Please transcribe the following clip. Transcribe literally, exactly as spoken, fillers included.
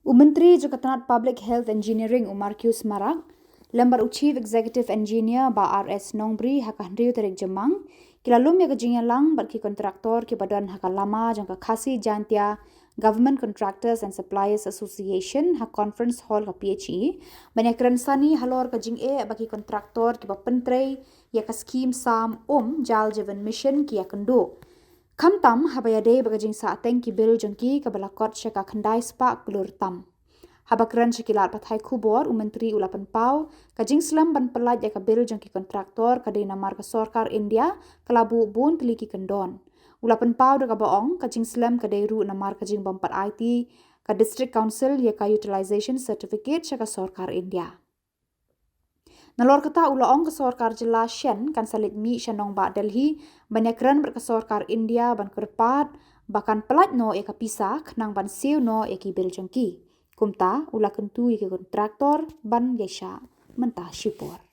U Myntri jong ka tnad Public Health Engineering, u Marcuise Marak, lem bad u Chief Executive Engineer, Bah R S Nongbri, ha ka hynriew tarik Jymmang ki la lum ia ka jingialang bad ki kontraktor kiba don ha ka lama jong ka Khasi Jaintia Government Contractors and Suppliers Association ha Conference Hall ka PHE, ban iakren sani halor ka jingeh ba ki kontraktor kiba pyntrei ia ka skhim sam um Jal Jeevan Mission ki iakynduh, khamtam haba iadei bad ka jingsahteng ki bill jong ki kaba la kot sha ka khyndai spah klur tam. Haba kren sha ki lad pathai khubor, u Myntri u la pynpaw, ka jingslem ban pyllait ia ka bill jong ki kontraktor ka dei namar ka sorkar India ka la buh bun tylli ki kyndon. U la pynpaw da kaba ong, ka jingslem ka dei ruh namar ka jingbym pat aiti ka District Council ia ka Utilisation Certificate sha ka sorkar India. Nalor kata, u la ong, ka sorkar jylla shen kan sa leit mih sha nongbah Delhi ban iakren bad ka sorkar India ban kyrpad ba kan pyllait noh ia ka pisa khnang ban siew noh ia ki bill jong ki. Kumta u la kyntu ia ki kontraktor ban iaishah mynta shipor.